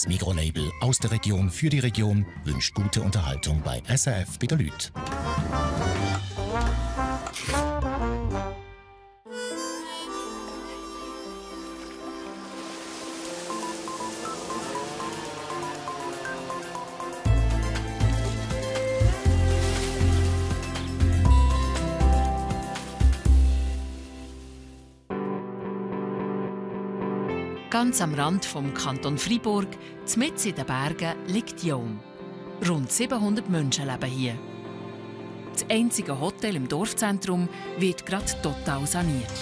Das Migros-Label aus der Region für die Region wünscht gute Unterhaltung bei SRF bei den Leuten. Ganz am Rand vom Kanton Freiburg, mitten in den Bergen, liegt Jom. Rund 700 Menschen leben hier. Das einzige Hotel im Dorfzentrum wird gerade total saniert.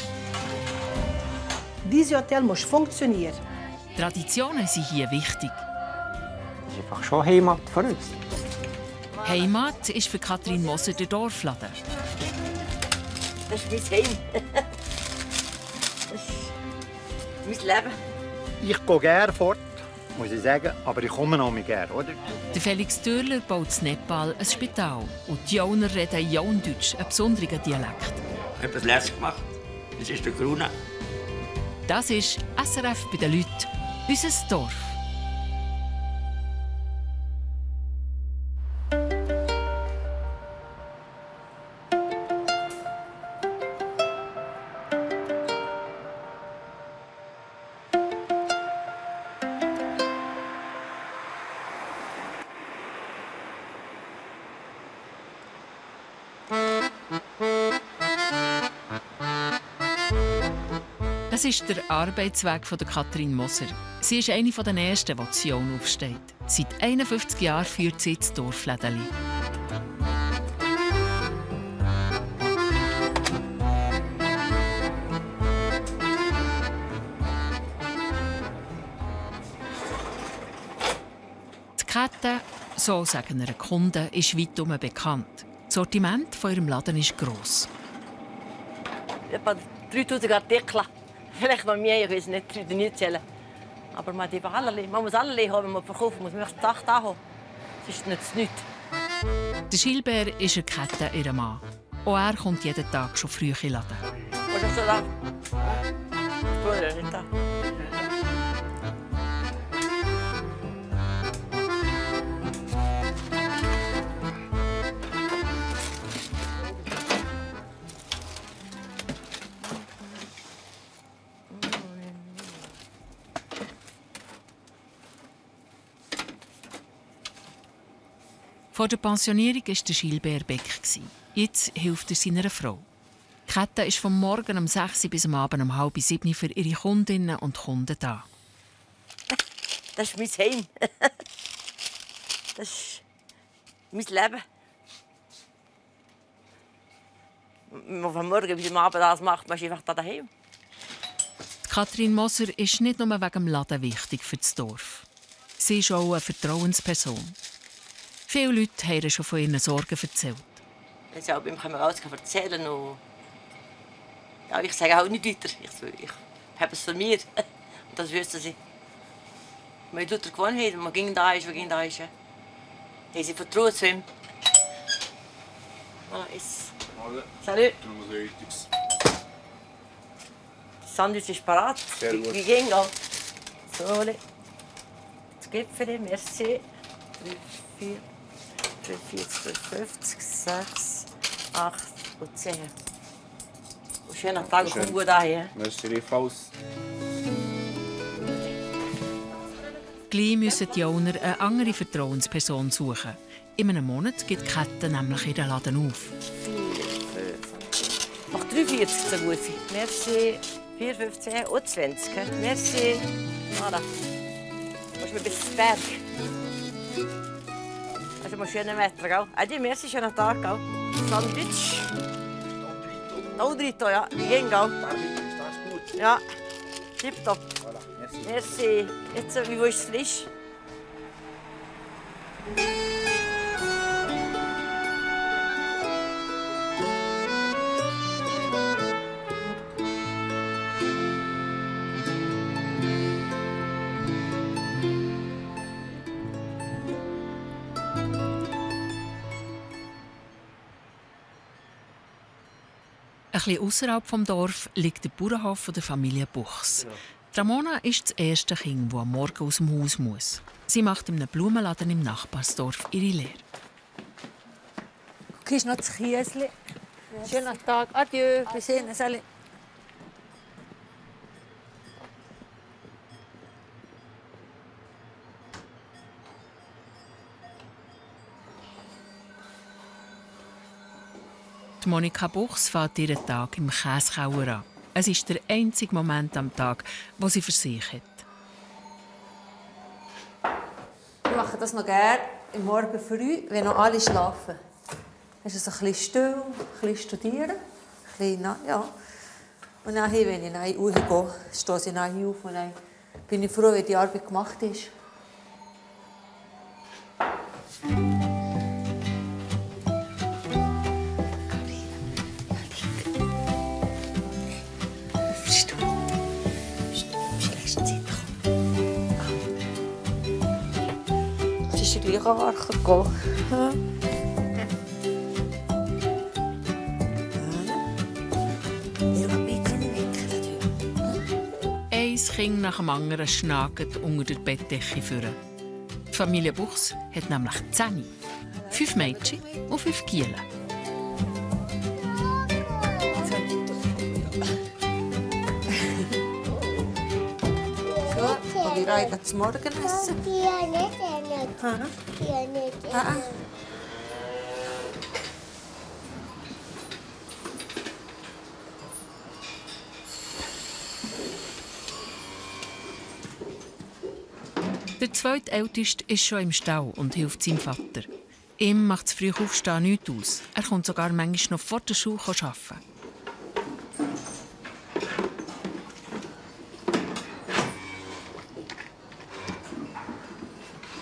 Dieses Hotel muss funktionieren. Traditionen sind hier wichtig. Das ist einfach schon Heimat für uns. Heimat ist für Kathrin Moser der Dorfladen. Das ist mein Heim. Das ist mein Leben. Ich gehe gerne fort, muss ich sagen, aber ich komme noch mal gerne, oder? Der Felix Dürler baut in Nepal ein Spital. Und die Jauner reden Jaundeutsch, einen besonderen Dialekt. Ich habe etwas lässig gemacht. Das ist der Grune. Das ist SRF bei den Leuten, unser Dorf. Das ist der Arbeitsweg von Kathrin Moser. Sie ist eine der ersten, die Zion aufsteht. Seit 51 Jahren führt sie das Dorflädeli. Die Kette, so sagen ihre Kunden, ist weitherum bekannt. Das Sortiment von ihrem Laden ist gross. Etwa 3000 Artikel. Vielleicht noch mehr, ich weiß nicht zählen. Aber man muss alle haben, wenn man verkaufen muss. Man muss das Dach da haben. Sonst nützt es nichts. Der Gilbert ist eine Kette ihr Mann. Auch er kommt jeden Tag schon früh in den Laden. Was ist da? Bruder, nicht da. Vor der Pensionierung war der Gilbert Beck. Jetzt hilft er seiner Frau. Die Kette ist vom Morgen um 6 Uhr bis am Abend um 6:30 für ihre Kundinnen und Kunden da. Das ist mein Heim. Das ist mein Leben. Wenn man von morgen bis am Abend das macht, man ist einfach da daheim. Kathrin Moser ist nicht nur wegen dem Laden wichtig für das Dorf. Sie ist auch eine Vertrauensperson. Viele Leute haben ihr schon von ihren Sorgen erzählt. Wenn sie auch bei mir alles erzählen kann. Ja, ich sage auch nicht weiter. Ich habe es von mir. Und das wüssten sie. Man hat lauter Gewohnheit. Man ging da ist, Haben sie Vertrauen zu ihm. Voilà, ist. Salut. Das Sandwich ist parat. Wie ging es? So, das Gipfel, merci. 3, 4, 45, 50, 6, 8 und 10. Und schönen Tag, komm gut daher. Merci, Faust. Gleich müssen die Owner eine andere Vertrauensperson suchen. In einem Monat geht die Kette nämlich ihren Laden auf. 4, 5. Mach 43 so gut. Merci. 4, 15 und 20. Merci. Voilà. Musst mir bis zum Berg. Also mal schönen Wetter, gell? Adi, merci, schönen Tag, gell? Sandwich. Daudrito, ja. Wie gehen, gell? Ja. Tipptopp. Merci. Jetzt, wie ist das Fleisch? Ein bisschen ausserhalb vom Dorf liegt der Bauernhof der Familie Buchs. Ramona ist das erste Kind, das am Morgen aus dem Haus muss. Sie macht in einem Blumenladen im Nachbarsdorf ihre Lehre. Du kriegst noch das Kiesli. Schönen Tag. Adieu. Wir sehen uns alle. Monika Buchs fährt ihren Tag im Käsekauer an. Es ist der einzige Moment am Tag, wo sie für sich hat. Ich mache das noch gerne am Morgen früh, wenn noch alle schlafen. Es ist ein bisschen still, ein bisschen studieren, ein bisschen, ja. Und dann, wenn ich nach Hause gehe, stehe ich nachher auf und dann bin ich froh, wenn die Arbeit gemacht ist. Ich kann arbeiten gehen. Ein Kind nach dem anderen schnagt unter der Bettdecke führen. Die Familie Buchs hat nämlich 10. 5 Mädchen und 5 Gielen. So, und wir reiten zum Morgenessen. Der zweitälteste ist schon im Stall und hilft seinem Vater. Ihm macht das frühe Aufstehen nichts aus. Er kommt sogar manchmal noch vor der Schule arbeiten.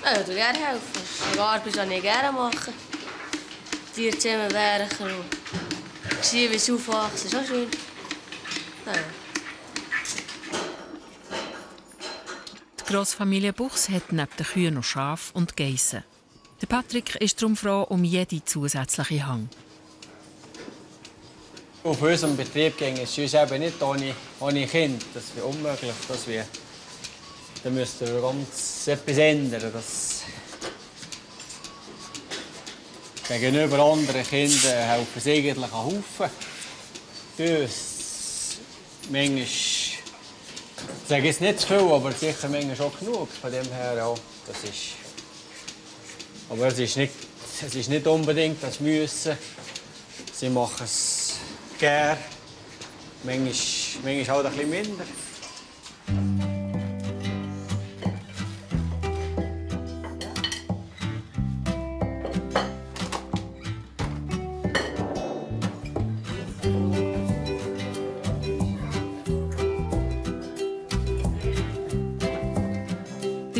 Ja, ich würde gerne helfen. Die Arbeit kann ich gerne machen. Tiere zusammen werken und sehen, wie sie aufwachsen. Ist auch schön. Ja. Die Grossfamilie Buchs hat neben den Kühen noch Schafe und Geissen. Der Patrick ist darum froh um jede zusätzliche Hang. Auf unserem Betrieb ging es uns eben nicht ohne Kind. Das wäre unmöglich. Da müssten wir ganz etwas ändern. Gegenüber anderen Kindern helfen sie eigentlich einen Haufen. Uns manchmal, ich sage jetzt nicht zu viel, aber sicher manchmal schon genug. Von dem her, ja, das ist. Aber es ist nicht unbedingt das Müssen. Sie machen es gerne. Manchmal halt ein bisschen minder.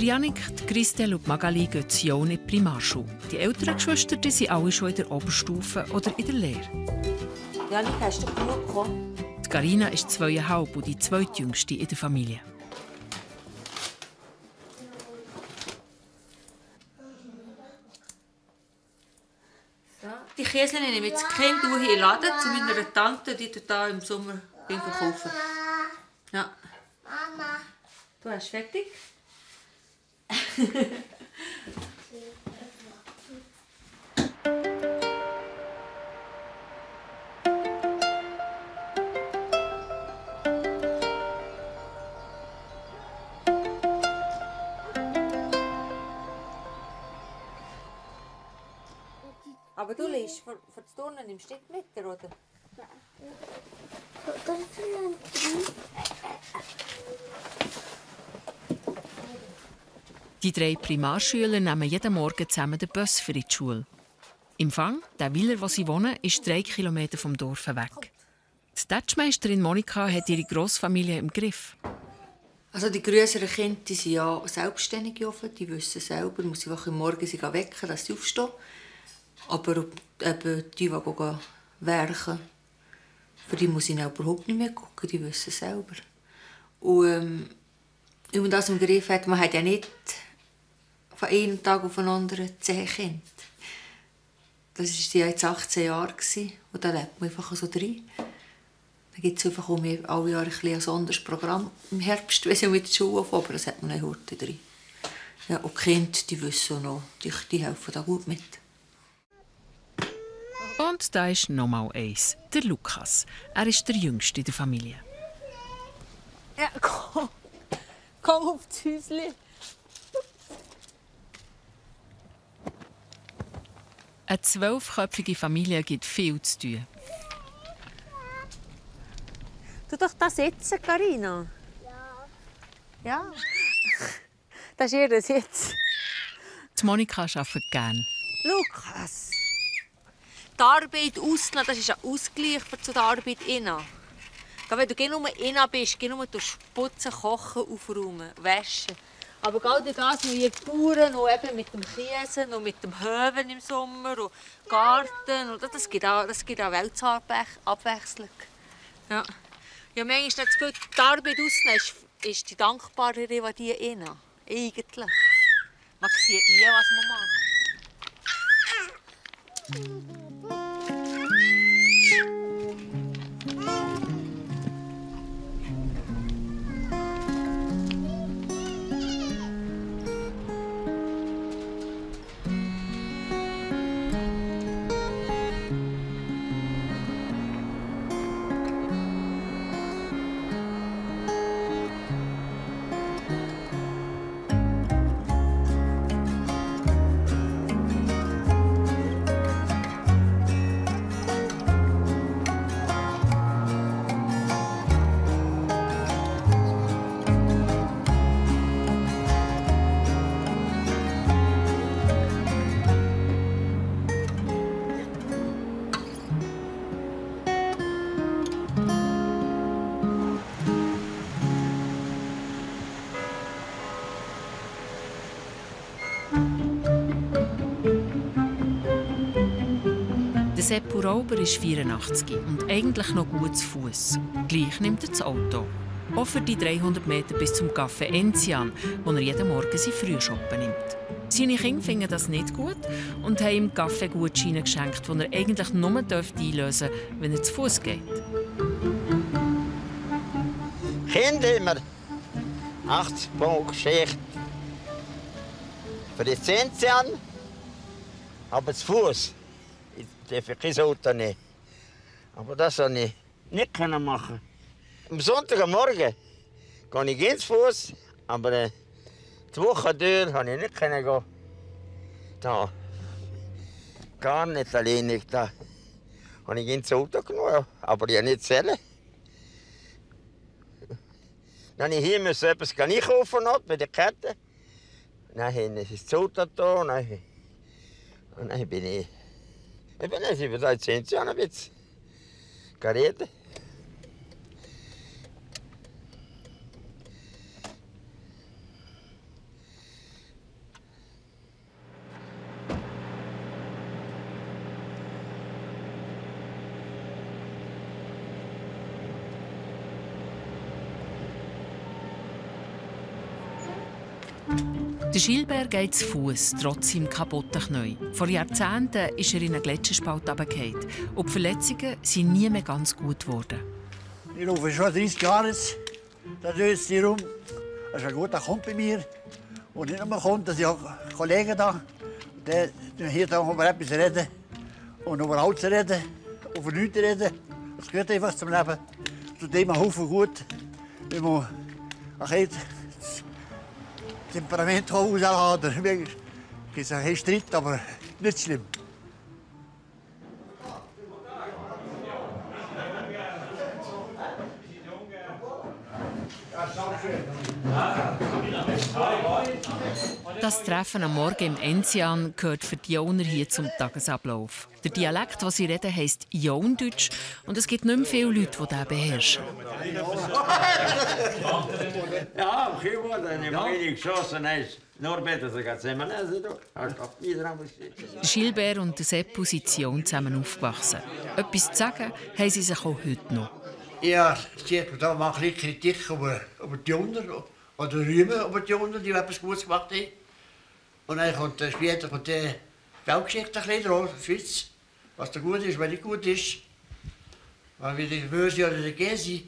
Janik, Christel und Magali gehen zu Jon in die Primarschule. Die älteren Geschwister sind alle schon in der Oberstufe oder in der Lehre. Janik, hast du genug bekommen? Die Carina ist 2,5 und die zweitjüngste in der Familie. So. Die Käse nehme ich das Kind hier in den Laden zu meiner Tante, die hier im Sommer verkaufen. Ja. Mama. Du hast fertig? Aber du liest für das Turnen nimmst du nicht mit, oder? Die 3 Primarschüler nehmen jeden Morgen zusammen den Bus für die Schule. Im Fang, der Willer, wo sie wohnen, ist 3 Kilometer vom Dorf weg. Die Tätschmeisterin Monika hat ihre Grossfamilie im Griff. Also die grösseren Kinder die sind ja selbstständig. Die wissen selber, muss ich am Morgen sie wecken, dass sie aufstehen. Aber eben die gehen werken, für die muss ich überhaupt nicht mehr gucken, die wissen selber. Und wenn man das im Griff hat, man hat ja nicht von einem Tag auf den anderen 10 Kinder. Das war ja jetzt 18 Jahre und da lebt man einfach so drin. Dann gibt es einfach auch mehr, alle Jahre ein sonderes Programm im Herbst, wenn sie mit der Schule anfangen, aber das hat man eine Horte drin. Ja, und die Kinder, die wissen noch, die helfen da gut mit. Und da ist nochmal eins, der Lukas. Er ist der Jüngste in der Familie. Ja, komm. Komm auf das Häuschen. Eine 12-köpfige Familie gibt viel zu tun. Du doch da sitzen, Carina. Ja. Ja. Das ist ihr Sitz. Die Monika arbeitet gerne. Lukas, die Arbeit auslassen, das ist ein Ausgleich zu der Arbeit innen. Wenn du nur innen bist, nur putzen, kochen, aufräumen, waschen. Aber gerade durch das mit den Bauern und eben mit dem Käse und mit dem Höven im Sommer und Garten, und das gibt auch Weltabwechslung. Ja. Ja, manchmal ist das Gefühl, die Arbeit außen ist die dankbarere als die innen. Eigentlich. Man sieht nie, was man macht. Seppo Rauber ist 84 und eigentlich noch gut zu Fuß. Gleich nimmt er das Auto. Auch für die 300 Meter bis zum Café Enzian, wo er jeden Morgen seinen Frühschoppen nimmt. Seine Kinder finden das nicht gut und haben ihm Kaffeegutscheine geschenkt, die er eigentlich nur einlösen darf, wenn er zu Fuß geht. Kinder immer 80 Punkte Geschichte. Für die Enzian, aber zu Fuß. Ich darf kein Auto nehmen. Aber das konnte ich nicht machen. Am Sonntagmorgen gehe ich ins Fuß, aber die Woche durch konnte ich nicht gehen. Da. Gar nicht alleine. Da habe ich ins Auto genommen, aber ich nicht zählen. Dann musste ich hier etwas einkaufen bei der Kette. Dann ist das Auto da und dann bin ich. Ich bin jetzt seit 10 Jahren ein bisschen geredet. Der Gilbert geht zu Fuß, trotz seinem kaputten Knie. Vor Jahrzehnten ist er in einen Gletscherspalt runtergefallen. Und die Verletzungen sind nie mehr ganz gut geworden. Ich laufe schon 30 Jahre. Da löst sie rum. Das ist ein guter Kumpel bei mir. Und nicht nur kommt, dass ich auch Kollegen da. Der hier da über etwas reden. Und über alles reden. Über nichts reden. Das gehört einfach zum Leben. Tut dem ein Haufen gut. Wenn man Temperament ausladen. Es gibt einen Streit, aber nicht schlimm. Das Treffen am Morgen im Enzian gehört für die Ioner hier zum Tagesablauf. Der Dialekt, den sie reden, heisst Iondeutsch und es gibt nicht mehr viele Leute, die diesen beherrschen. Ja, im Keyboard, eine Maschine geschossen ist. Nur besser, so geht es immer nicht. Gilbert und Seppo sind in Ion zusammen aufgewachsen. Etwas zu sagen haben sie sich auch heute noch. Ja, da mache ich Kritik über die Ioner oder Rühmen über die Ioner, die etwas Gutes gemacht haben. Und dann kommt später die Weltgeschichte drauf, in der Schweiz, was da gut ist, was nicht gut ist. Weil wir die Böse oder die Käse.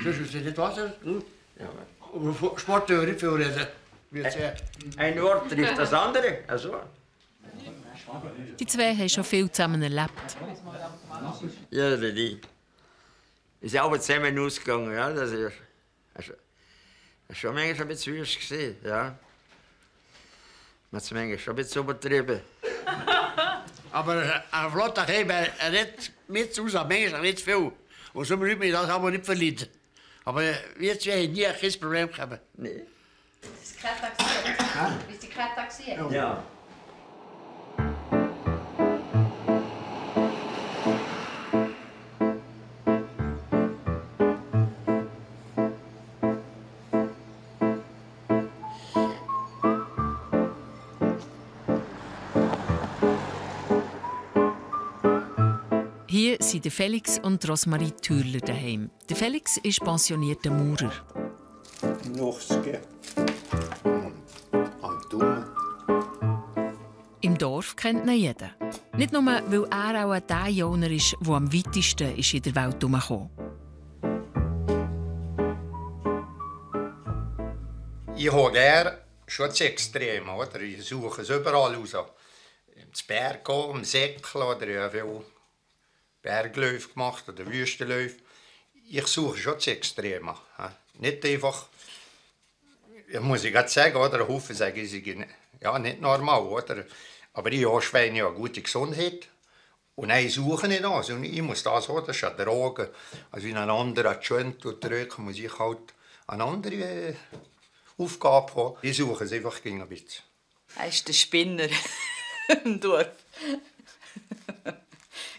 Das ist nicht Wasser. Ja. Sport höre ich viel reden. Ein Wort trifft das andere. Also. Die zwei haben schon viel zusammen erlebt. Ja, die ist auch zusammen ausgegangen. Ja, das ist schon manchmal ein bisschen wüst gewesen, ja. Man hat es manchmal schon ein bisschen übertrieben. Aber ein flotter Kerl, er redet mit uns, manchmal nicht viel. Und so müssen wir das aber nicht verlieren. Aber wir zwei haben nie kein Problem gehabt. Nee. Ist das kein Taxi? Ist die kein Taxi? Ja. Hier sind Felix und Rosmarie Thürler daheim. Der Felix ist pensionierter Maurer. Nochske. Am Daumen. Im Dorf kennt ihn jeder. Nicht nur, weil er auch der Joner ist, der am weitesten ist in der Welt herumgekommen. Ich habe gerne schon das Extrem, oder? Ich suche es überall raus. Im Berg, im Säckl oder ich habe viel Bergläufe gemacht oder Wüstenläufe. Ich suche schon das Extreme. Nicht einfach, muss ich gerade sagen, oder? Ein Haufen sagen, sie sind ja, nicht normal, oder? Aber ich habe Schweine ja eine gute Gesundheit. Und nein, ich suche nicht an. Also ich muss das haben, das ist eine Droge. Also wenn ein anderer die Schön drücken, muss ich halt eine andere Aufgabe haben. Ich suche es einfach ein bisschen. Er ist der Spinner im Dorf.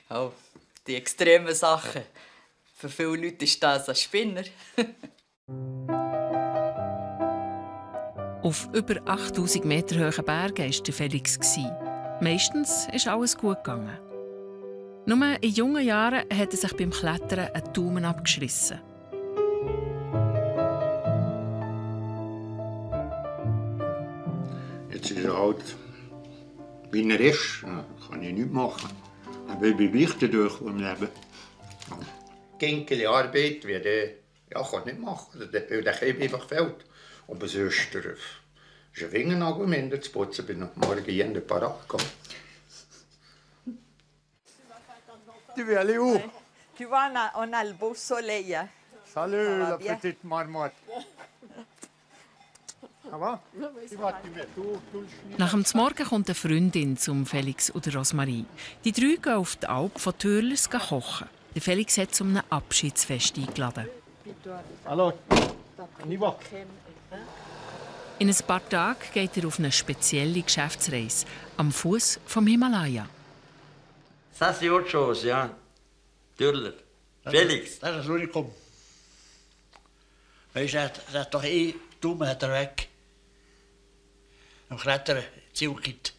Oh, die extremen Sachen. Für viele Leute ist das ein Spinner. Auf über 8000 Meter hohen Bergen war der Felix. Meistens ist alles gut gegangen. Nur in jungen Jahren hat er sich beim Klettern einen Daumen abgeschissen. Jetzt ist er halt, wie er ist, kann ich nichts machen. Aber ich bin wichtig durch im Leben. Genkele Arbeit kann ich nicht machen, weil der Käse einfach fehlt. Aber sonst ist ein Fingernagel minder zu putzen, bin ich morgen jeden parat gekommen. Tu veux aller où? Tu vois, on a le beau soleil. Hein? Salut, la petite marmotte. Nach dem Morgen kommt eine Freundin zum Felix oder Rosmarie. Die drei gehen auf die Alp von Thürlers kochen. Der Felix hat zu einem Abschiedsfest eingeladen. Hallo, Niva. In ein paar Tagen geht er auf eine spezielle Geschäftsreise am Fuß vom Himalaya. Das ist auch schon, ja. Thürler. Felix. Das ist ein Unikum. Weißt du, er hat doch Daumen hat er weg. Am Klettern, Zielkind.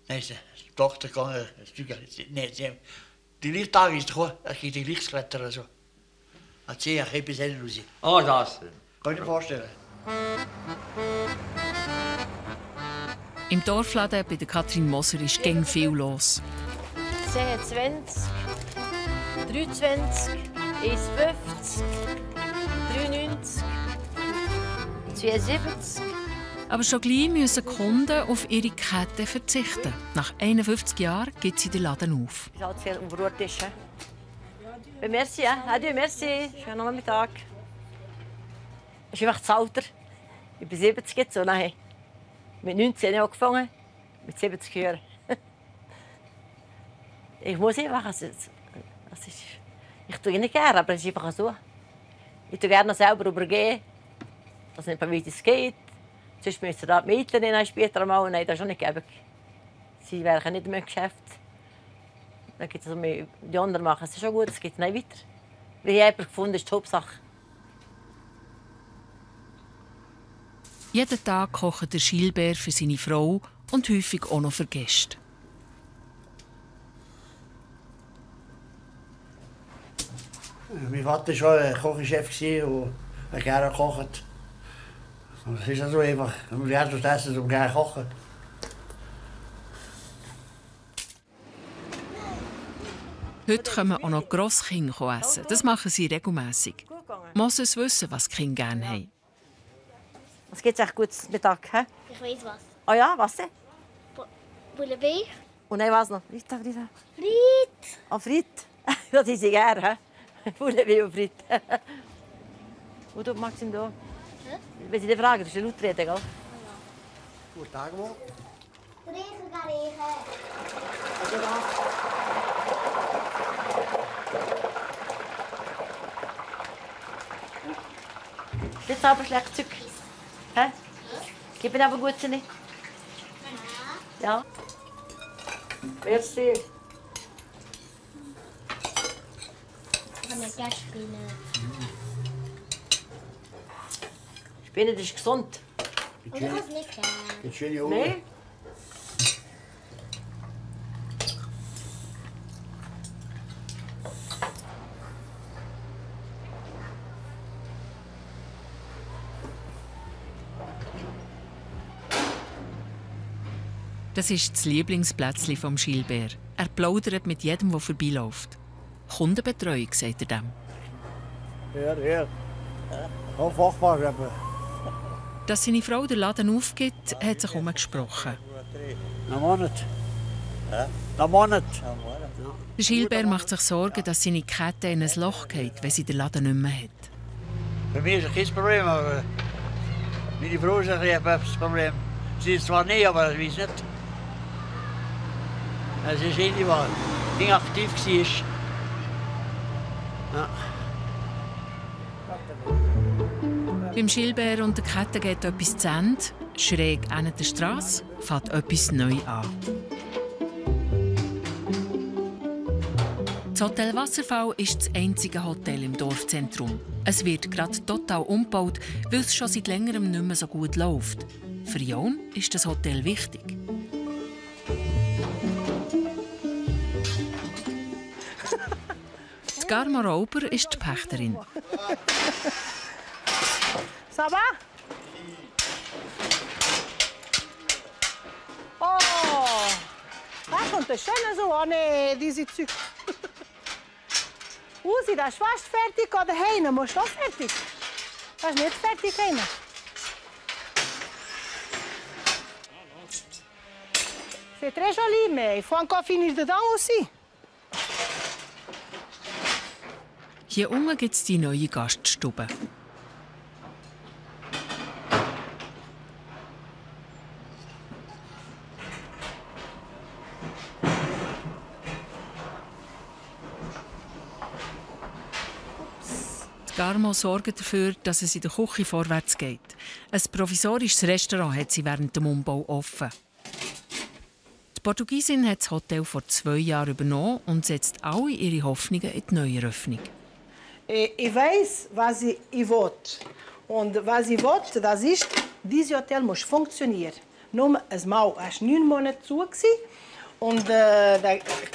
Nein, die Tochter gegangen, nein, die Lichttage ist gekommen, er geht die Lichtsklettern so. Hat sie ein bis hin raus. Oh, das. Kann ich dir vorstellen. Im Dorfladen bei der Katrin Moser ist gäng viel los. 10,20, 3,20, 1,50, 3,90, 2,70. Aber schon gleich müssen die Kunden auf ihre Kette verzichten. Nach 51 Jahren gibt sie den Laden auf. Ich habe viel Brottisch. Merci, adieu, merci. Schönen Nachmittag. Das ist einfach das Alter. Ich bin 70 jetzt, so nein. Mit 19 Jahren angefangen, mit 70 Jahren. Ich muss einfach, ich tue nicht gerne, aber es ist einfach so. Ich tue gerne selber übergehen, dass nicht wie es geht. Sonst müssen da die Mieter später mal, nein, das ist auch nicht gäbig. Sie werken nicht mehr im Geschäft. Dann gibt es also die anderen machen es schon gut, es geht nicht weiter. Wie jemand gefunden ist die Hauptsache. Jeden Tag kocht der Schilbär für seine Frau und häufig auch noch für Gäste. Mein Vater war schon ein Kochchef und hat gerne gekocht. Das ist so einfach. Man lernt das Essen, um gerne kochen. Heute kommen auch noch Grosskinder essen. Das machen sie regelmässig. Moses wissen, was die Kinder gerne haben. Was gibt es echt gutes Mittag? He? Ich weiß was. Oh ja, was denn? Boulevie. Und dann was noch? Frita. Frit. Oh, Frit. Das ist gerne. Boulevie und Frit. Und du, Maxim, da? Wenn Sie dich fragen, du musst laut reden, gell? Guten Tag, Mo. Jetzt aber schlecht Zeug. Hä? Gib mir aber gut nicht. Ja. Merci. Ich habe gerne Spinnen. Spinnen, das ist gesund. Und ich habe es nicht gerne. Geht schön hier Nein? Das ist das Lieblingsplätzchen vom Gilbert. Er plaudert mit jedem, der vorbeiläuft. Kundenbetreuung, sagt er dem. Ja. Auch Fachbar. Dass seine Frau den Laden aufgibt, hat sich herumgesprochen. Ein Monat. Der Gilbert macht sich Sorgen, dass seine Kette in ein Loch geht, wenn sie den Laden nicht mehr hat. Für mich ist es kein Problem, aber meine Frau sagt, ich habe das Problem. Sie ist zwar nicht, aber ich weiß nicht. Es ist eh nicht wahr. Ich war aktiv. Ja. Beim Gilbert und der Kette geht etwas zu Ende. Schräg an der Straße fängt etwas neu an. Das Hotel Wasserfall ist das einzige Hotel im Dorfzentrum. Es wird gerade total umgebaut, weil es schon seit längerem nicht mehr so gut läuft. Für Jon ist das Hotel wichtig. Die Garma Rauber ist die Pächterin. Ça va? Oh, da kommt eine schöne so an diese Zeug. Usi, das ist fast fertig oder Heine? Musst du auch fertig? Das ist nicht fertig, Heine. C'est très joli, mais il faut encore finir dedans aussi. Hier unten gibt es die neue Gaststube. Die Garmo sorgt dafür, dass es in der Küche vorwärts geht. Ein provisorisches Restaurant hat sie während dem Umbau offen. Die Portugiesin hat das Hotel vor 2 Jahren übernommen und setzt alle ihre Hoffnungen in die Neueröffnung. Ich weiß, was ich will. Und was ich will, das ist, dieses Hotel muss funktionieren. Nur es war 9 Monate zu. Und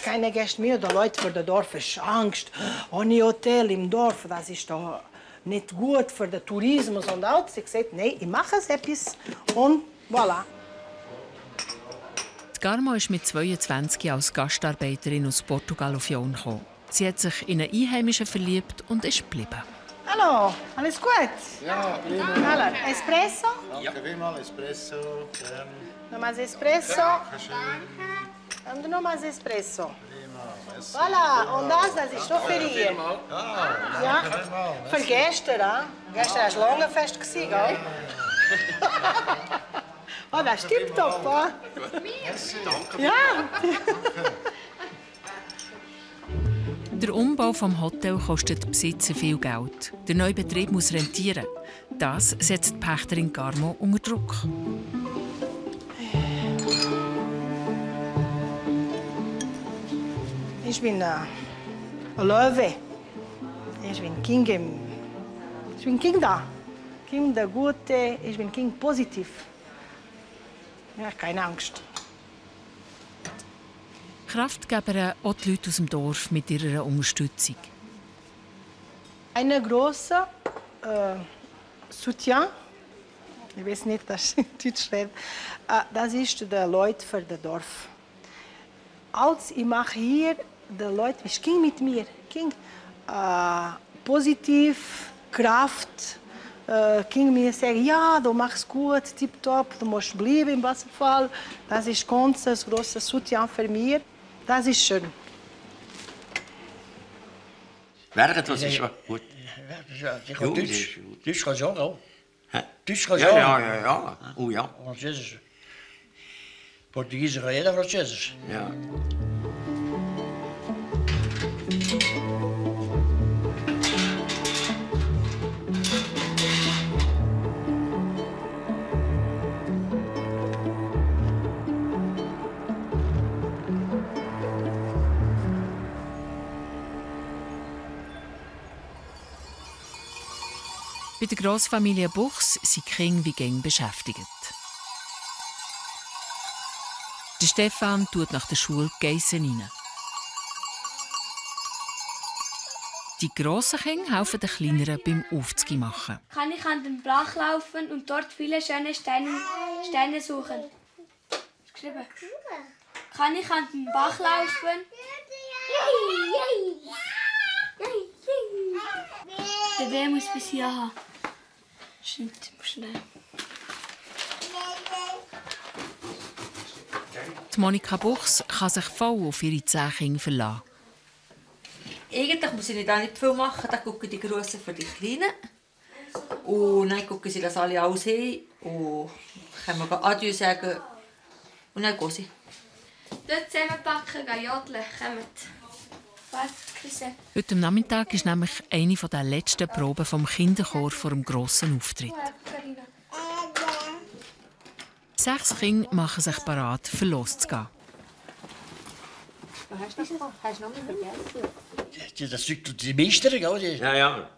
keine Gäste mehr, die Leute für das Dorf haben Angst. Ohne Hotel im Dorf, das ist doch nicht gut für den Tourismus und alles. Ich sagte, nein, ich mache es etwas und voilà. Die Garma ist mit 22 als Gastarbeiterin aus Portugal auf Jon gekommen. Sie hat sich in einen Einheimischen verliebt und ist geblieben. Hallo, alles gut? Ja, prima. Hallo, Espresso? Danke vielmals, Espresso. Nochmals Espresso. Und nochmals Espresso. Voilà, und das ist doch für ihr. Ja, für gestern. Gestern war ein langes Fest, gell? Oh, das stimmt doch, wa? Ja. Der Umbau des Hotels kostet den Besitzer viel Geld. Der neue Betrieb muss rentieren. Das setzt die Pächterin Garmo unter Druck. Ich bin ein Löwe. Ich bin King da. King der Gute. Ich bin King positiv. Ja, keine Angst. Kraft geben auch die Leute aus dem Dorf mit ihrer Unterstützung. Eine große Soutien, ich weiß nicht, das Deutsch steht, das ist die Leute für das Dorf. Als ich mache hier, die Leute, wie ging mit mir, ging positiv, Kraft, ging mir sagen, ja, du machst gut, tipptopp, du musst bleiben im Wasserfall. Das ist ganz ein grosses Soutien für mich. Das ist schön. Werken, das ist gut. Ich kann Deutsch. Deutsch kann ich auch. Deutsch kann ich Ja, auch. ja, ja. Oh ja. Französisch. Portugiesisch kann jeder Französisch. Ja. Bei der Grossfamilie Buchs sind die Kinder wie gäng beschäftigt. Der Stefan tut nach der Schule Geissen rein. Die grossen Kinder helfen den Kleineren beim Aufzug machen. Kann ich an den Bach laufen und dort viele schöne Steine suchen? Geschrieben. Kann ich an den Bach laufen? Der W muss bis hier haben. Stimmt, schnell. Die Monika Buchs kann sich voll auf ihre 10 Kinder verlassen. Eigentlich muss ich nicht viel machen. Dann gucken die Grossen für die Kleinen. Und dann gucken sie, dass alle alles haben. Und können wir Adieu sagen. Und dann gehen sie. Dort zusammenpacken, gehen jodeln. Kommt. Was, Küsse? Heute Nachmittag ist nämlich eine der letzten Proben vom Kinderchor vor dem grossen Auftritt. 6 Kinder machen sich bereit, für loszugehen. Hast du noch nicht vergessen? Das sind die Meister, gell? Ja, ja.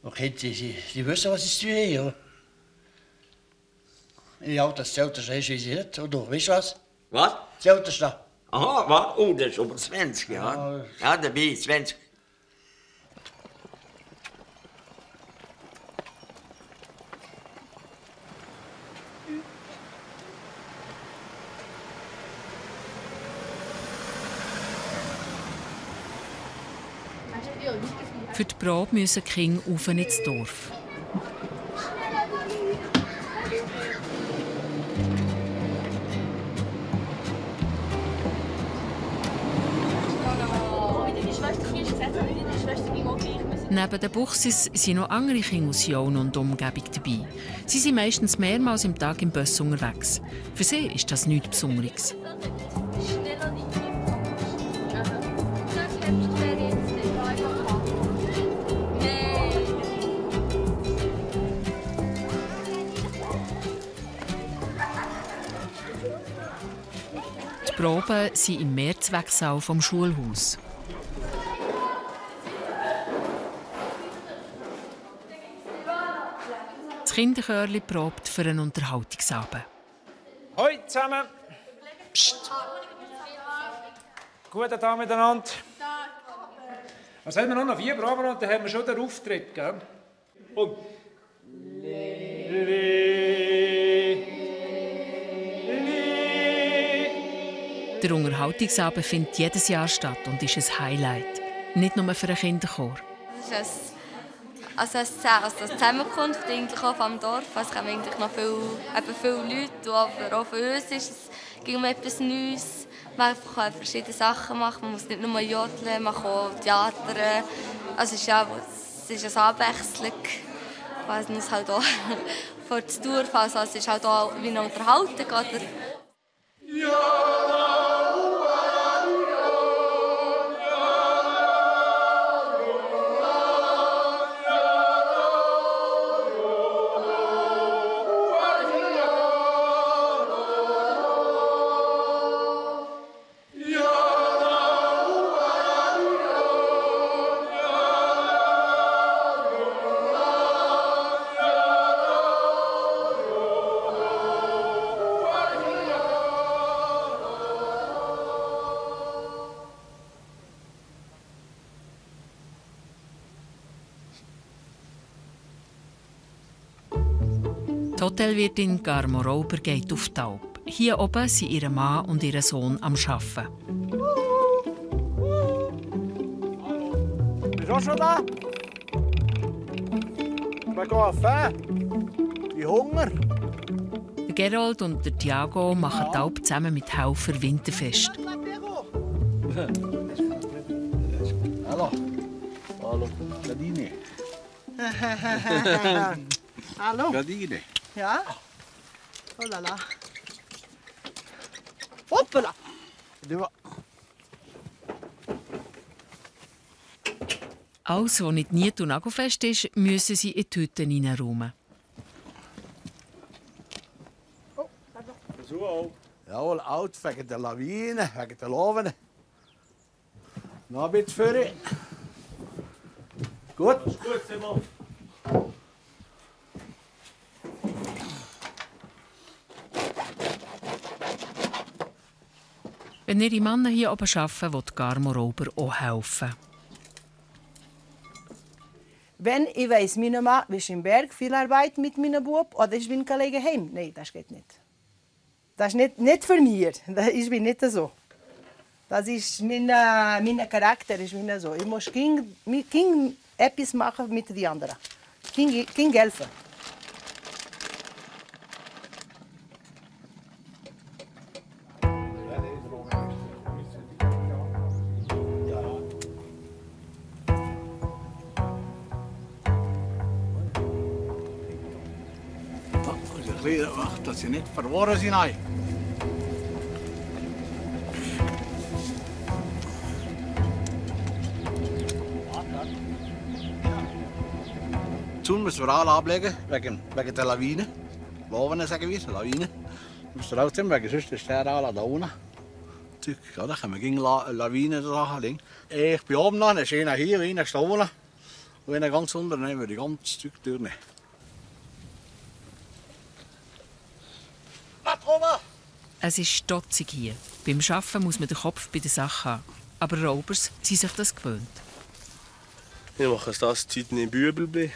Okay, die wissen, was sie tun haben. Ja, das Älteste ist, wie sie hat. Und du, weißt du was? Was? Das Älteste. Aha, was? Oh, das ist über 20, ja. Ja, dabei, 20. Für die Probe müssen die Kinder rauf ins Dorf. Neben den Buchsis sind noch andere Kinder aus Jaun und Umgebung dabei. Sie sind meistens mehrmals im Tag im Bus unterwegs. Für sie ist das nichts Besonderes. Die Proben sind im Mehrzwecksaal vom Schulhaus. Das Kinderchörli probt für einen Unterhaltungsabend. Hoi zusammen! Psst! Guten Tag miteinander. Was haben wir noch? 4 Proben und dann haben wir schon den Auftritt, gell? Und... Der Unterhaltungsabend findet jedes Jahr statt und ist ein Highlight. Nicht nur für einen Kinderchor. Das ist eine Zusammenkunft eigentlich auch vom Dorf. Es kommen eigentlich noch viele Leute, aber auch für uns ist es etwas Neues. Man kann verschiedene Sachen machen, man muss nicht nur jodeln, man kann auch Theater. Also es ist eine Abwechslung, was uns halt auch vor das Dorf, also es ist halt auch wie eine Unterhaltung, oder? Die Hotelwirtin Garmo Rauber geht auf die Alp. Hier oben sind ihr Mann und ihr Sohn am Arbeiten. auch schon da? Wir gehen auf Wie Hunger. Der Gerold und der Thiago machen die Alp zusammen mit Helfer Winterfest. Hallo. Hallo. Gardine. Hallo. Gardine. Ja? Oh la la. Hoppala. Alles, was nicht nie und nagelfest ist, müssen sie in die Hütte hineinräumen. Jawohl, oud wegen der Lawine, wegen der Lawine. Noch ein bisschen vorne. Gut? Gut, Simon. Wenn ihre Männer hier oben arbeiten, will Garmo Rauber auch helfen. Wenn ich weiss, mein Mann ist im Berg viel Arbeit mit meinem Bub oder ich bin Kollege heim. Nein, das geht nicht. Das ist nicht für mich. Ich bin nicht so. Das ist mein Charakter. Ist so. Ich muss etwas machen mit den anderen. Helfen. Wacht, dass sie nicht verloren sind. Toen müssen wir alle ablegen, wegen der Lawine. Lawine sagen wir, Lawine. Müssen wir auch sehen, wegen sonst ist der alle da unten. Ja, da können wir gegen Lawine dran. Ich bin oben noch, dann ist einer hier, einer ist da unten. Und einer ganz unten, dann würde ich ganz Stück durchnehmen. Es ist stotzig hier. Beim Arbeiten muss man den Kopf bei der Sache haben. Aber Raubers sind sich das gewöhnt. Ich mache das Zeit in Bübel.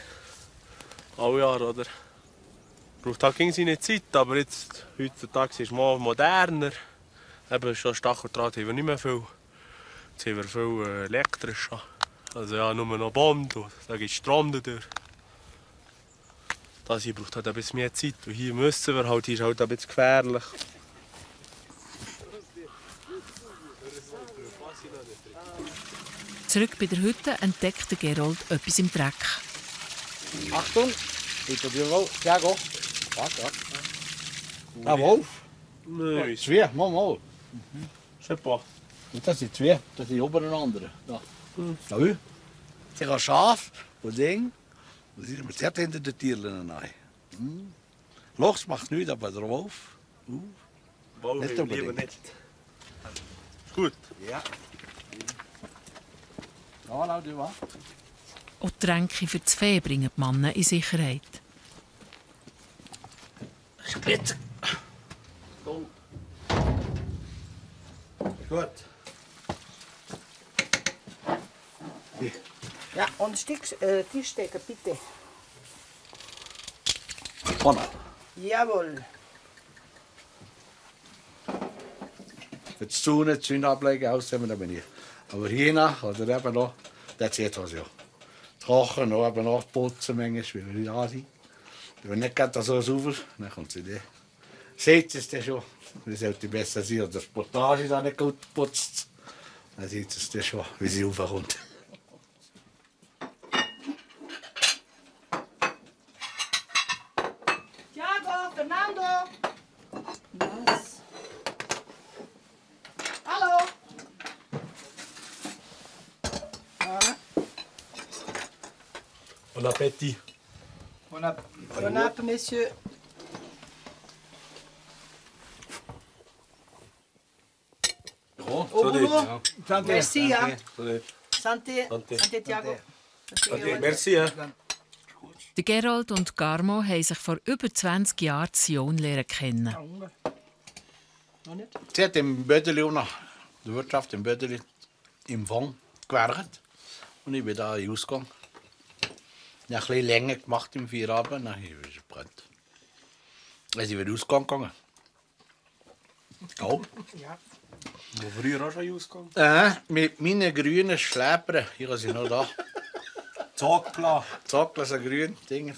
Alle Jahre, oder? Braucht halt gegen seine Zeit, aber jetzt, heutzutage ist es moderner. Eben schon Stacheldraht haben wir nicht mehr viel. Jetzt haben wir viel elektrisch. Also ja, nur noch Band und da geht Strom dadurch. Das hier braucht halt ein bisschen mehr Zeit. Und hier müssen wir halt, hier ist halt ein bisschen gefährlich. Zurück bei der Hütte entdeckt der Gerold etwas im Dreck. Achtung, bitte dir wohl. Ja, go. Warte. Ein Wolf? Nein. Zwei, mal. Super. Und das sind zwei, das sind oben ein anderer. Da. Schau. Sie haben Schaf und Ding. Und sie sind sehr hinter den Tieren rein. Lochs macht nichts, aber der Wolf. Wolf nicht lieber unbedingt. nicht. Gut. Ja. Ja, laut dir was. Auch die Tränke für das Vieh bringen die Männer in Sicherheit. Spitze. Gut. Ja, und Tischdecker, bitte. Vorne. Jawohl. Für die Zune, die Zune ablegen, aussehen wir nicht. Aber hier nach, oder eben noch, das sieht was ja. Die Kochen noch, eben noch putzen manchmal, weil wir da sind. Wenn wir nicht gerade so sauber, dann kommt sie nicht. Seht es dann schon. Das sollte besser sein, oder das Portage ist auch nicht gut geputzt. Dann sieht es dann schon, wie sie raufkommt. Thiago, Fernando. Was? Hallo. Bon appétit. Bon appétit, Monsieur. Merci, ja. Santé. Santé, Thiago. Merci. Der Gerold und Garmo haben sich vor über 20 Jahren in Sion lernen kennen. Sie hat im Bödeli, der Wirtschaft im Bödeli, im Fang gewerkt. Und ich bin da rausgegangen. Ich habe ein bisschen länger gemacht im Feierabend, dann ist es gebrannt. Dann sind wir ausgegangen. Kaum. Ja. Wo früher auch schon ausgegangen? Mit meinen grünen Schläpern, hier sind sie noch da. Zockler. Zockler sind grün. Dinge.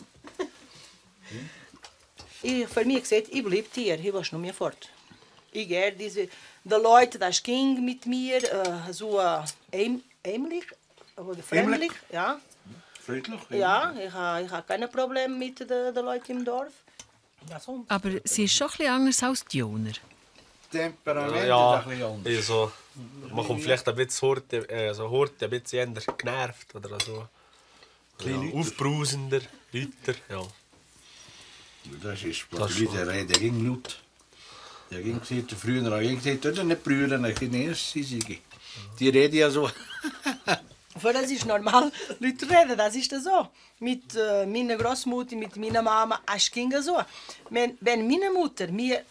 Für mich gesagt, ich bleibe hier, ich will noch mehr fort. Ich gehe die Leute, das ging mit mir so ähnlich oder freundlich. Ja. Friedlich? Ja, ich habe keine Probleme mit den Leuten im Dorf. Aber sie ist schon etwas anders als die Joner. Temperament Ja, ist ein bisschen anders. also, man kommt vielleicht ein bisschen ein bisschen eher genervt oder so. Ja, aufbrausender, lauter, ja. Das ist, was die Leute reden, der ging laut. Der ging gesagt, früher habe ich gesagt, das sind nicht Brüder, das sind Erstseisige. Die reden ja so. Für das ist normal, Leute reden, das ist so. Mit meiner Großmutter, mit meiner Mama, es ging so. Wenn meine Mutter mir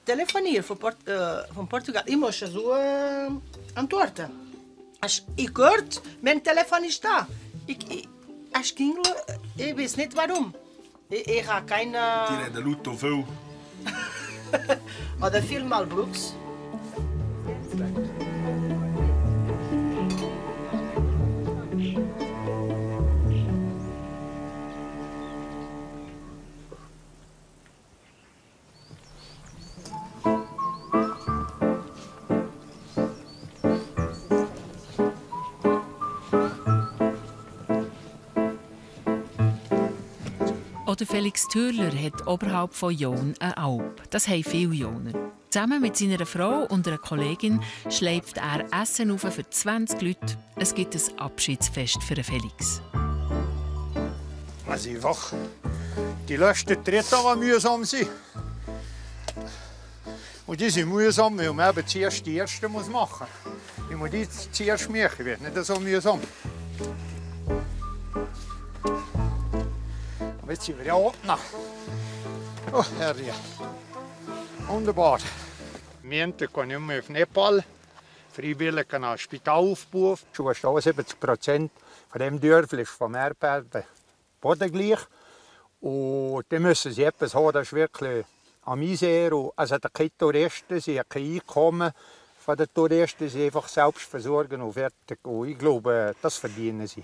telefoniert von Portugal, ich muss so antworten. Ich hört, mein Telefon ist da. Es ging, ich weiß nicht warum. Ich habe keine... Die reden laut und viel. Oder viel Mal Brooks. Oder Felix Thürler hat oberhalb von Jon eine Alp. Das haben viele Joner. Zusammen mit seiner Frau und einer Kollegin schleift er Essen auf für 20 Leute. Es gibt ein Abschiedsfest für Felix. Also einfach, die letzten 3 Tage mühsam sind. Und die sind mühsam, weil man eben zuerst die erste machen muss. Ich muss die zuerst machen, wird nicht so mühsam. Aber jetzt sind wir ja unten. Oh, Herrje. Wunderbar. Wir kann ich mehr auf Nepal. Freiwillig ein Spital aufbauen. Schon 70% von dem Dörfli ist vom Erdbeben bodengleich. Und dann müssen sie etwas haben, das ist wirklich am Misere. Also die Touristen, sie haben kein Einkommen von den Touristen, sie einfach selbst versorgen und fertig. Und ich glaube, das verdienen sie.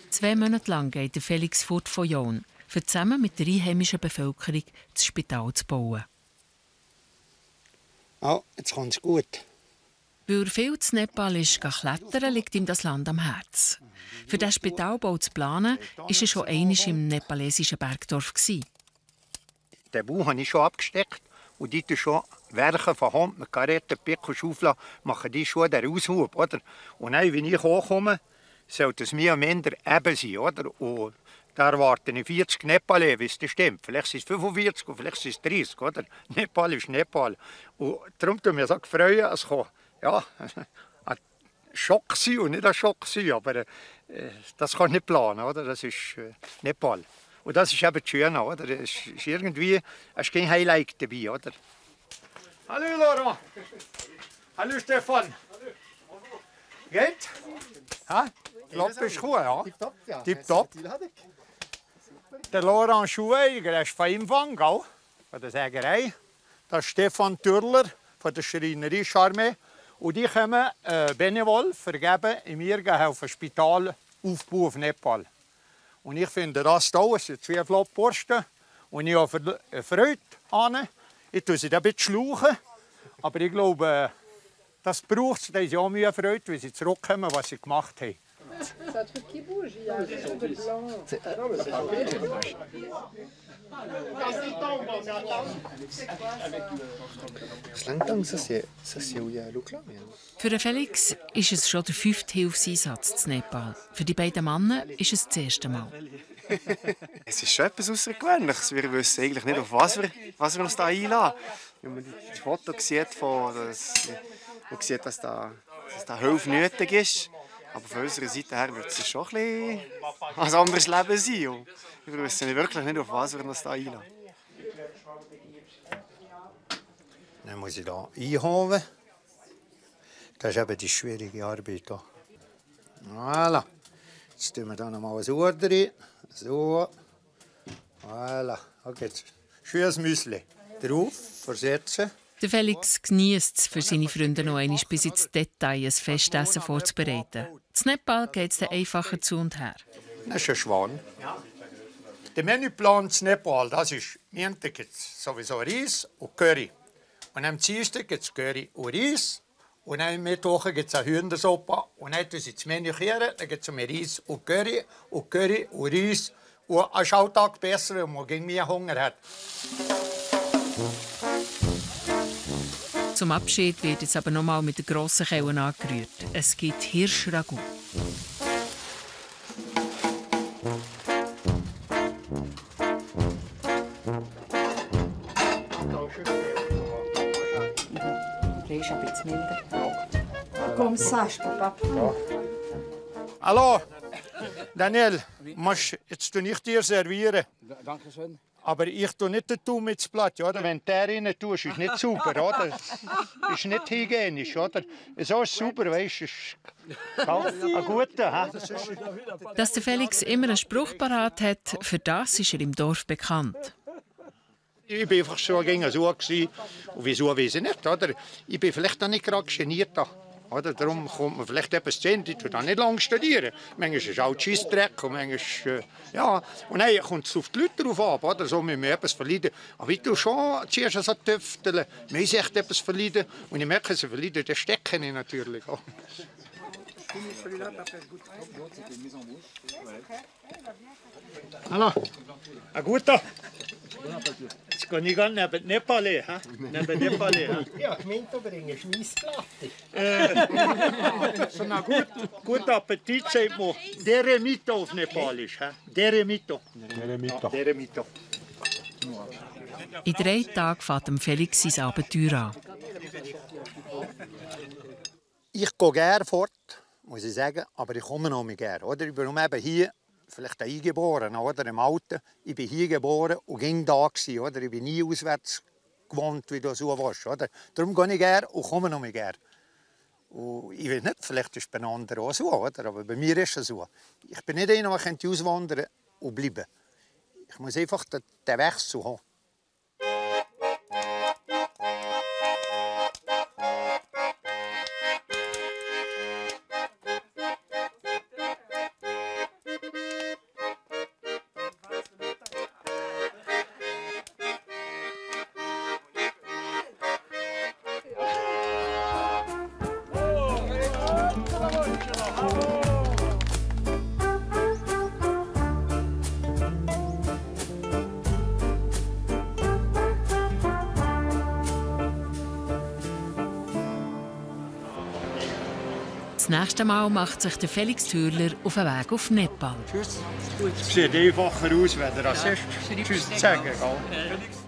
2 Monate lang geht der Felix fort von Jon, für zusammen mit der einheimischen Bevölkerung das Spital zu bauen. Ja, jetzt kommt es gut. Weil er viel zu Nepal ist klettern, liegt ihm das Land am Herzen. Für diesen Spitalbau zu planen, war er schon einmal im nepalesischen Bergdorf. Den Bau habe ich schon abgesteckt. Und die schon Werke von Hand mit Karetten, Pick und Schaufel machen die schon den Aushub. Oder? Und dann, wenn ich hochkomme, sollte es mir am Ende eben sein. Oder? Und da erwarten ich 40 Nepalese, wie es stimmt. Vielleicht sind es 45 und vielleicht sind es 30. Oder? Nepal ist Nepal. Und darum tun wir so freuen, es kann ja, ein Schock sein und nicht ein Schock sein. Aber das kann ich nicht planen. Oder? Das ist Nepal. Und das ist eben schön. Oder? Es ist irgendwie kein Highlight dabei. Oder? Hallo Laurent. Hallo Stefan. Geht? Ha? Klappt ist gut, ja? Tipptopp, ja. Tipptopp. Der Laurent Schuheiger ist von Empfang, von der Sägerei. Das ist Stefan Thürler von der Schreinerei Charme. Und die kommen Benevol vergeben in mir helfen Spitalaufbau auf Nepal. Und ich finde das toll, es sind 2 Flottborsten. Und ich habe Freude an. Ich tue sie ein bisschen schlauchen. Aber ich glaube, das braucht es. Da ist auch mehr Freude, wenn sie zurückkommen, was sie gemacht haben. C'est un truc qui bouge, il y a un truc de blanc. Für Felix ist es schon der 5. Hilfseinsatz in Nepal. Für die beiden Männer ist es das erste Mal. Es ist schon etwas Außergewöhnliches. Wir wissen eigentlich nicht, auf was wir uns da einlassen. Wenn man das Foto sieht, man sieht, dass da Hilfe nötig ist. Aber von unserer Seite her wird es schon ein anderes Leben sein. Und wir wissen wirklich nicht, auf was wir uns da einlassen. Dann muss ich hier einhauen. Das ist eben die schwierige Arbeit. Voilà. Jetzt tun wir hier nochmal ein Uhr drin. So. Voilà. Okay. Schönes Müsli. Drauf versetzen. Der Felix genießt es, für seine Freunde noch einmal bis ins Detail ein Festessen vorzubereiten. In Nepal geht es einfacher zu und her. Das ist ein Schwan. Der Menüplan in Nepal, das ist, Montag gibt es sowieso Reis und Curry. Und am Dienstag gibt es Curry und Reis. Und am Mittwoch gibt es eine Hühnersuppe. Und dann tun sie das Menü kehren, dann gibt es Reis und Curry und Reis. Und ein Alltag besser, wenn man gegen mehr Hunger hat. Zum Abschied wird jetzt aber noch mal mit der grossen Kelle angerührt. Es gibt Hirschragout. Fleisch ein bisschen milder. Komm, sagst du, Papa. Ja. Hallo, Daniel, jetzt tue ich dir servieren. Danke schön. Aber ich tue nicht den Tau mit Blatt, oder? Wenn du den rein tust, ist nicht sauber, oder? Ist nicht hygienisch, oder? So ist sauber, weißt du, ist ein guter. Dass der Felix immer einen Spruch parat hat, für das ist er im Dorf bekannt. Ich war einfach so gegen so. Und wieso weiß ich nicht, oder? Ich bin vielleicht auch nicht gerade geniert. Oder? Darum kommt man vielleicht etwas zu Ende. Ich tue nicht lange studieren. Manchmal ist es auch Scheissdreck und manchmal, ja. Und dann kommt es auf die Leute drauf ab, oder? So müssen wir etwas verleiden. Aber ich tue schon zuerst so tüfteln. Man muss echt etwas verleiden. Und ich merke, dass ich verleiden, das stecke ich natürlich auch. Hallo, ein guter. Jetzt gehe ich gerne neben Nepal. Ja, ich meine, du bringst Scheissplatte. So einen guten Appetit, sagt man. Deremito auf Nepalisch. Deremito. Deremito. In 3 Tagen fährt Felix sein Abenteuer an. Ich gehe gerne fort, muss ich sagen, aber ich komme noch mehr gerne. Oder? Ich bin eben hier, vielleicht eingeboren, oder? Im Alten. Ich bin hier geboren und ging da gewesen, oder? Ich bin nie auswärts gewohnt, wie du so warst, oder? Darum gehe ich gerne und komme noch mehr gerne. Und ich weiß nicht, vielleicht ist es bei anderen auch so, oder? Aber bei mir ist es so. Ich bin nicht einer, der auswandern und bleiben. Ich muss einfach den Wechsel haben. Das nächste Mal macht sich der Felix Thürler auf den Weg auf Nepal. Tschüss. Es sieht einfacher aus, wenn er das ist. Tschüss zu sagen.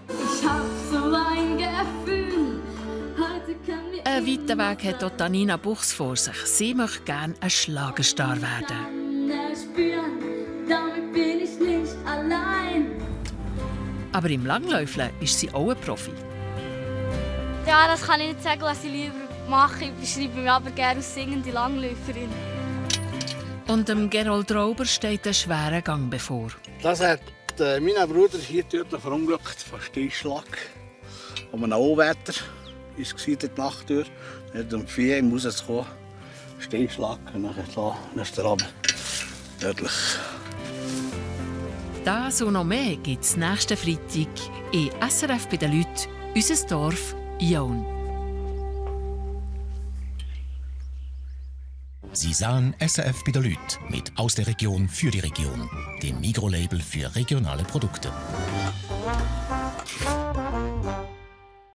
Ich hab so ein Gefühl, heute kann mir einen weiten Weg hat auch Tanina Buchs vor sich. Sie möchte gerne ein Schlagerstar werden. spüren, damit bin ich nicht allein. Aber im Langläufeln ist sie auch ein Profi. Ja, das kann ich nicht sagen, was ich lieber mache. Ich beschreibe mich aber gerne als singende Langläuferin. Und dem Gerold Rauber steht ein schwerer Gang bevor. Das hat mein Bruder hier dort verunglückt, von Steinschlag. Um ein Allwetter war die Nacht durch. Er hat um 4 Uhr rausgekommen. Steinschlag und dann ist er runter. Tödlich. Das und noch mehr gibt es nächsten Freitag in SRF bei den Leuten, unser Dorf Jaun. Sie sahen SRF bei den Leuten mit «Aus der Region für die Region», dem Mikrolabel für regionale Produkte.